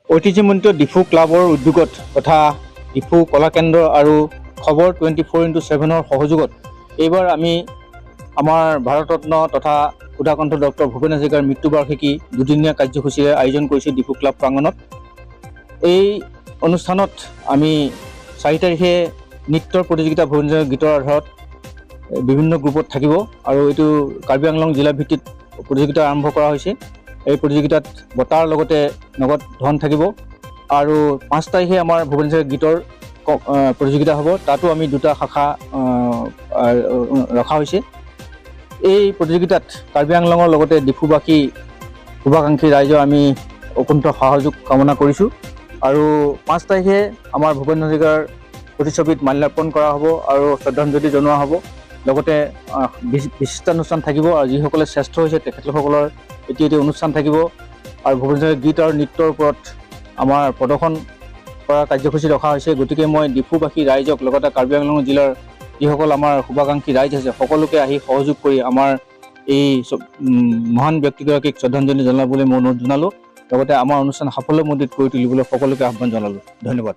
ঐতিহ্যমণ্ডিত ডিফু ক্লাবৰ উদ্যোগত তথা ডিফু কলাকেন্দ্ৰ আৰু খবৰ 24x7ৰ সহযোগত এইবাৰ আমি আমাৰ ভাৰতৰত্ন তথা সুধাকণ্ঠ ডক্টৰ ভূপেন হাজৰিকাৰ মৃত্যুবাৰ্ষিকী দুদিনীয়া কাৰ্যসূচীৰে আয়োজন কৰিছোঁ ডিফু ক্লাব প্ৰাংগণত। এই অনুষ্ঠানত আমি 4 তাৰিখে নৃত্যৰ প্ৰতিযোগিতা ভূপেন হাজৰিকাৰ গীতৰ আধাৰত বিভিন্ন গ্ৰুপত থাকিব আৰু এইটো কাৰ্বি আংলং জিলা ভিত্তিত প্ৰতিযোগিতা আৰম্ভ কৰা হৈছে। এই প্ৰতিযোগিতাত বঁটাৰ লগতে নগদ ধন থাকিব। আৰু 5 তাৰিখে আমাৰ ভূপেন হাজৰিকাৰ গীতৰ প্ৰতিযোগিতা হ'ব। তাতো আমি দুটা শাখা ৰখা হৈছে। এই প্ৰতিযোগিতাত কাৰ্বি আংলঙৰ লগতে ডিফুবাসী শুভাকাংক্ষী ৰাইজৰ আমি অকুণ্ঠ সহযোগ কামনা কৰিছোঁ। আৰু 5 তাৰিখে আমাৰ ভূপেন হাজৰিকাৰ প্ৰতিচ্ছবিত মাল্যাৰ্পণ কৰা হ'ব আৰু শ্ৰদ্ধাঞ্জলি জনোৱা হ'ব। লগতে বিশিষ্টানুষ্ঠান থাকিব আৰু যিসকলে শ্ৰেষ্ঠ হৈছে, তেখেতলোকসকলৰ এটি এটি অনুষ্ঠান থাকিব। আৰু ভূপেন হাজৰিকাৰ গীত আৰু নৃত্যৰ ওপৰত আমাৰ প্ৰদৰ্শন কৰা কাৰ্যসূচী ৰখা হৈছে। গতিকে মই ডিফুবাসী ৰাইজক, লগতে কাৰ্বি আংলং জিলাৰ যিসকল আমাৰ শুভাকাংক্ষী ৰাইজ আছে, সকলোকে আহি সহযোগ কৰি আমাৰ এই মহান ব্যক্তিগৰাকীক শ্ৰদ্ধাঞ্জলি জনাবলৈ মই অনুৰোধ জনালোঁ। লগতে আমাৰ অনুষ্ঠান সাফল্যমণ্ডিত কৰি তুলিবলৈ সকলোকে আহ্বান জনালোঁ। ধন্যবাদ।